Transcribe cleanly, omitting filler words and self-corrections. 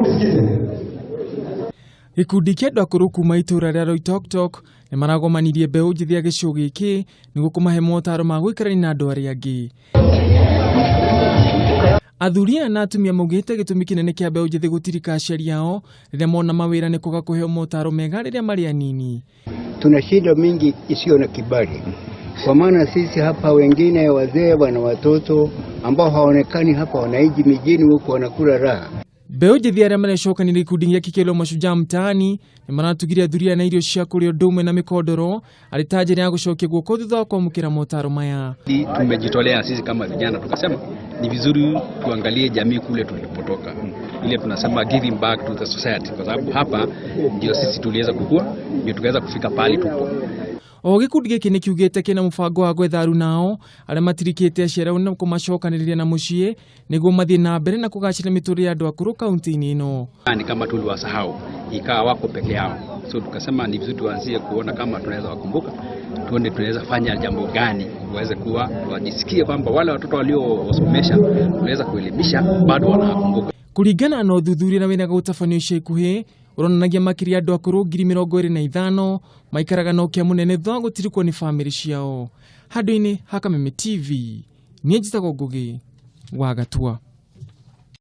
Nisikize. Gĩkundi kĩa andũ akũrũ kuma itũra rĩa Loitoktok nĩ maragomanirie mbeũ njĩthĩ ya gĩcigo gĩkĩ nĩguo kũmahe motaro ma gũikarania na andũ arĩa angĩ. Athuri aya na atumia maugĩte gĩtũmi kĩnene kĩa mbeũ njĩthĩ gũtirika aciari ao rĩrĩa mona mawĩra nĩ kwaga kũheo motaro mega rĩrĩa marĩ anini. Tuna shida mingi isiyo na kibali, kwa maana sisi hapa wengine wazee wana watoto ambao hawaonekani hapa, wanaishi mijini huko wanakula raha. Mbeũ njĩthĩ arĩa marecokanĩria gĩkundi gĩa kĩkĩrwo Mashujaa Mtaani nĩ maratugire athuri aya na irio cia kũrĩa ũndũ ũmwe na mĩkondoro arĩ ta njĩra ya gũcokia guoko thutha wa kwamũkĩra motaro maya. Tumejitolea sisi kama vijana tukasema ni vizuri tuangalie jamii kule tulipotoka, ile tunasema giving back to the society, kwa sababu hapa ndio sisi tuliweza kukua, ndio tukaweza kufika pale tupo. O gĩkundi gĩkĩ nĩ kiugĩte kĩna mũbango wa gwetha arunao arĩa matirikĩte aciari ao na kũmacokanĩrĩria na mũciĩ nĩguo mathiĩ na mbere na kũgacĩra mĩtũrĩre ya andũ akũrũ kaunti-inĩ ĩno. Ni kama tuliwasahau, ikawa wako peke yao, so tukasema ni vizuri tuanzie kuona kama tunaweza wakumbuka, tuone tunaweza fanya jambo gani waweze kuwa wajisikie kwamba wale watoto waliowasomesha tunaweza kuelimisha bado wanawakumbuka. Kũringana na ũthuthuria na wĩra gũtabanio ica ikuhĩ ũronanagia makĩria andũ akũrũ 25,000 maikaraga na ũkĩa mũnene thutha wa gũtirikwo nĩ bamĩrĩ ciao. Handũ-inĩ ha Kameme TV, niĩ njĩtagwo Ngũgĩ wa Gatua.